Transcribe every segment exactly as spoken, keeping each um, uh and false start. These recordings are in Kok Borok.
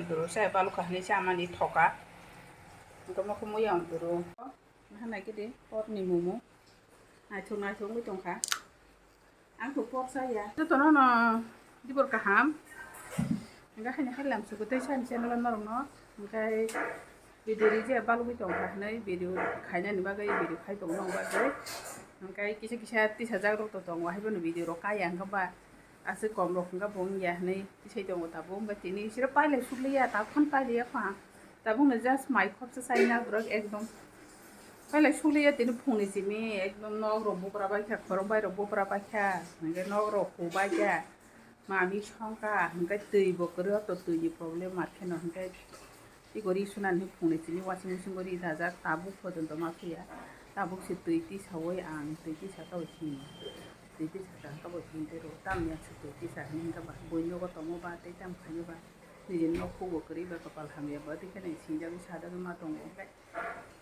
Duru se balu kahini se amani thoka. Engkhe mokhe mui ang duru. Naha nai khe de pork ni momo. Naithok naithok wngwi tongkha. Ang to pork chaya. Jotono no dibor kaham. Engkhe haino hai lam sugo tei sani channel norokno. Engkhe video ri je balugwi tongkha hinwi video khainani bagwi video khai tongo bagwi. Engkhe kisa kisa tisajak rok to tongo haibono video rok kaya engkhe ba. Aswk kom rok hwnka bo wngya hinwi tisai tongo tabuk, hwnba tini siro pailai sukliya, tabuk phano pailaiya kho ang. Tabukno just mai khopsa chaina borok ekdom. Pailai sukliya tini phungni simi ekdom nok rok bubra baikha, khorok bai rok bubra baikha, hwnkhe nok rok hubaikha, mami songkha, hwnkhe twi bo kwrwi o to twini problem ar kheno hwnkhe. Tei gori sunani phungni simi washing machine gori dajak tabuk pojonto ma phiya. Tabuk se twi tisawi ang twi tisa kabo hino. Twi tisa kabo hino tei rw tamni aswk twi tisa hini hwnkhe ba bui nogo tongo ba tei tamo khaino ba. Nijini nok khugo kwrwi ba kwpal hamya ba tei kheno sinjagwi sajagwi ma tongo hwnkhe.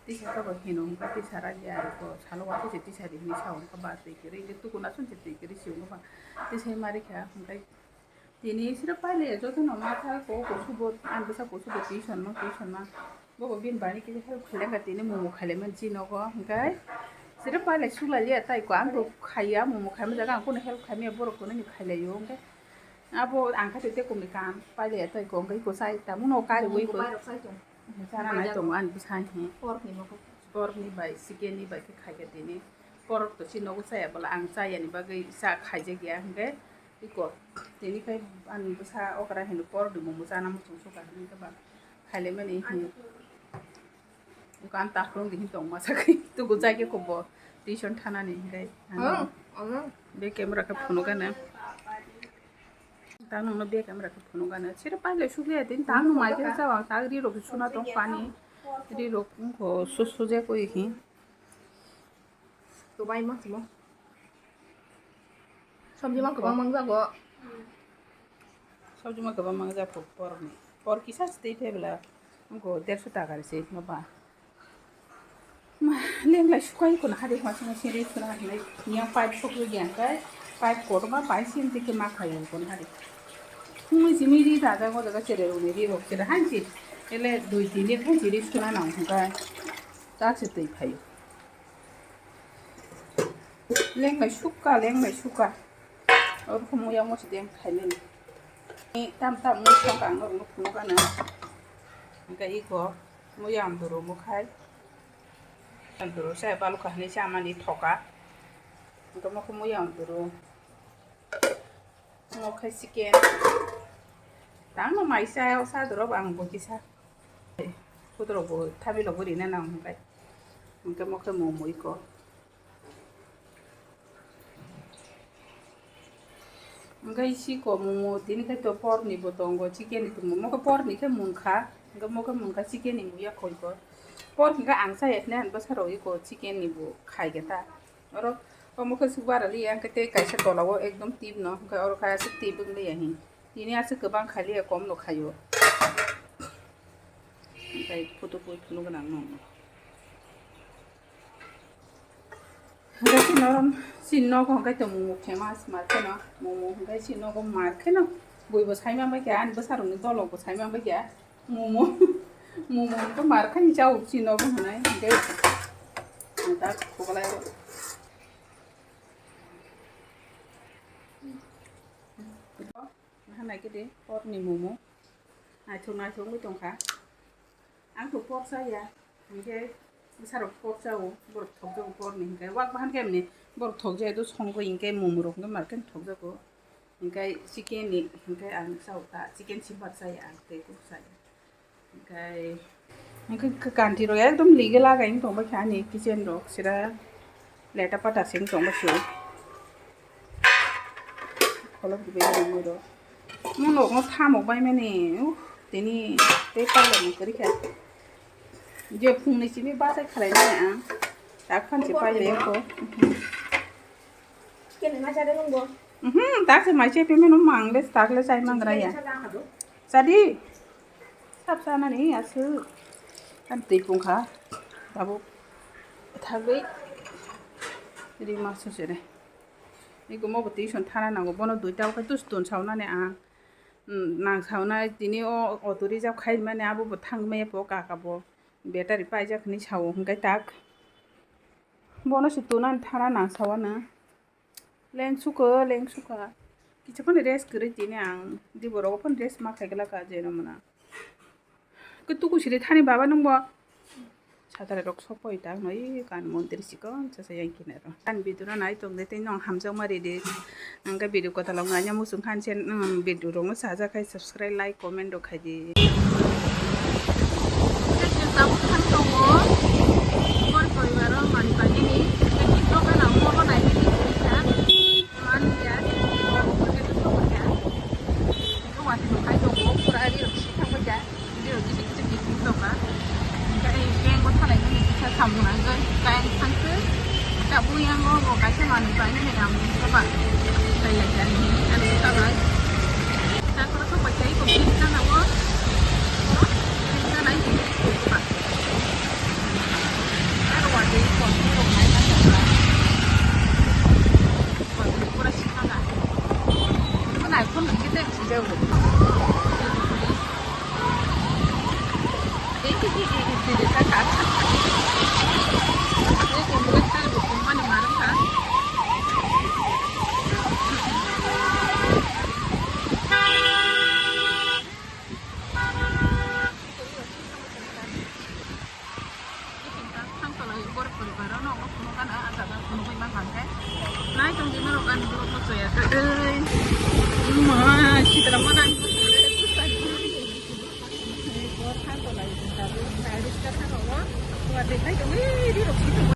Tisa kabo hino hwnkhe tisa rwdi arokhe salo wansukhe tisa di hinwi sa hwnkhe ba twi kwrwi hwnkhe tukuna chwngse twi kwrwi si hwnkhe ba tisa ma rikha hwnkhe. Tini siro pailaiya jotono ma thai ko kusugo, ani bwsa kusugo tuition ma, tuition ma. Bobo bini bari kisa help khailangkha tini momo khailaimani chini nogo, hwnkhe siro pailai suklailiya tai ko ang bo khaiya momo khaima jaga ang kunu help khaimaya borok kunu ni khailaio, hwnkhe abo ang kha tei tei kumni kam pailaiya tai ko, hwnkhe iko chai tamo no kariwi ko. Chana nai tongo ani bwsa he. Pork ni bai chicken ni bai khe khaikha tini. Pork to chini nogo chaya bwla ang chayani bagwi cha khaijakya hwnkhe. Iko, tini khai ani bwsa okra hino pork ni momo chana muchung suka hini khe ba khailaimani hini. Iko ang takhwlwng di hini tong masa khai tugu jai khe kobo tuition thanani hini khai. Be camera khe phunuk gana. Ta nungno be camera khe phunuk gana. Siro pailai sukliya tini ta nung mai khe cha ang ta ri rok suna tong pani. Ri rok wngkho su suje koi hi. Tubai ma simo. Sabji ma kwbang mangjago. Sabji ma kwbang mangjago pork ni. Pork kisa se tei phai bwla wngkho derso taka se ma ba. Ma lenglai sukai kono hade ma sima siri suna hade yang pipe sok yo yang kai pipe kotor ma pai sim tike ma khai kono hade. Phungni simi ri dajago daga chere roni ri rok chere hanchi. Ele dui tin din hanchi ri suna nang kai. Ta se tei phaio. Lenglai sukha, lenglai sukha. Oro khe muya musi deng khainani. Tam tam musi song kang norok phunuk gana. Hingke iko muya ang doro mukhai. Ang doro sai balu kahini sai amani thoka. Hingke mokhe muya ang doro. Omo khe chicken. Tangno mai cha, o cha dorok ang bo kisa. Phutrok bo thabilok bo rina nang hwnkhe. Hwnkhe omo khe momo iko. Hwnkhe siko momo tini khe to pork ni bo tongo, chicken ni tongo. Omo khe pork ni khe mungkha. Hwnkhe omo khe mungkha chicken ni muya khoiko. Pork hwnkhe ang cha ya hwnwi ang bwsa rw iko chicken ni bo khai khe ta. Oro omo khe swk bara liya, hwnkhe tei kaisa tola o ekdom tip no, hwnkhe oro khe aswk tip wng liya hin. Tini aswk kwbang khai liya, kom no khaio. Hwnkhe photo pui phunuk gwnang no. Hwnkhe chini nogo, chini nogo hwnkhe tongmung famous mar kheno, momo hwnkhe chini nogo mar kheno. Bui bo sai man bai kha, ani bwsa rok ni dolok bo sai man bai kha. Momo, momo to mar khe ni chao chini nogo hwnai, hwnkhe ta khoklai ro. Naha nai khe de pork ni momo, naithok naithok wngwi tongkha. Ang to pork cha ya, hwnkhe bwsa rok pork chao, borok thok jago pork ni hwnkhe, wak bahan khe emni borok thok jaya do songwi hwnkhe momo rok hwnkhe mar khe thok jago. Hwnkhe chicken ni hwnkhe ang chao ta, chicken simbar chaya ang tei kok chaya. Hwnkhe, hwnkhe kanti rok ekdom ligi lagai wng tong bai kha ani kitchen rok sira leta pata se wng tong bai se. Kholop rwbai rwngwi rok. Mo nok no thamok bai mani, uh, tini tei parlour ni kwrwi kha. Je phung ni simi bachai khalai nai ang. Tak phan se pai bai kho. Chicken ni ma chade nung bo? Mhm, tak se mai se payment mang le tak le chai mang gra ya. Chicken ni sa da kha do? Chadi. Sap sa nani asu. Kan tei pung kha. Tabuk thagwi. Ri ma su se re. Ni gumo bo tuition thana nango. Bono duita o khe tus tun sao nani ang. Nang sauna tini o auto reserve khai mani abo bo thang maya po kaka bo battery paijak hinwi sao hwnkhe tak bono se tunani thana nang sawana. Leng suko, leng suka. Kisa phano rest kwrwi tini ang. Di borok phano rest ma khai glaka je no mona. Khe tuku siri thani baba nungbo. Satare rok sokoi ta no i kan mondir sikon sa sa yang kinaro. Kan video no nai tong de tei nong hamjak ma ridi. Ang ka video kota long anya musung khan sen, mm, video rok no saja khai subscribe, like, comment rok khai di. Tabuk khan tongo. Bor poribar o mani bagini. Tei kisa kana mo nai. Mani ya. Ko wati no khai tongo. Pura ari rok si thang ja. Video kichik kichik kichik tongkha. Hingke ai beng bo thalai mani kisa samung nangkhe, kain thangkhe. Tabuk yang bo bo kaisa manwi pai nini ang bo ba. Lai lai jani hini, ano bo thalai. Takro thok bai kai ko pin kana bo. Pin kana hini ko ba. Aro wa dei ko ni rok nai na thangkha. Ko ni pura sikha ka. Ko nai phone nang kete sijau. Thang tolai bor poribar no, o phunukgana, ah, jaga phunugwi mankha hwnkhe. Nai tongdi norok ani borok no choya kha. Ei, ma, sitra ma nang. Bor thang tolai, jaga, riska thang o, wa de nai tongwi, ri rok sitra.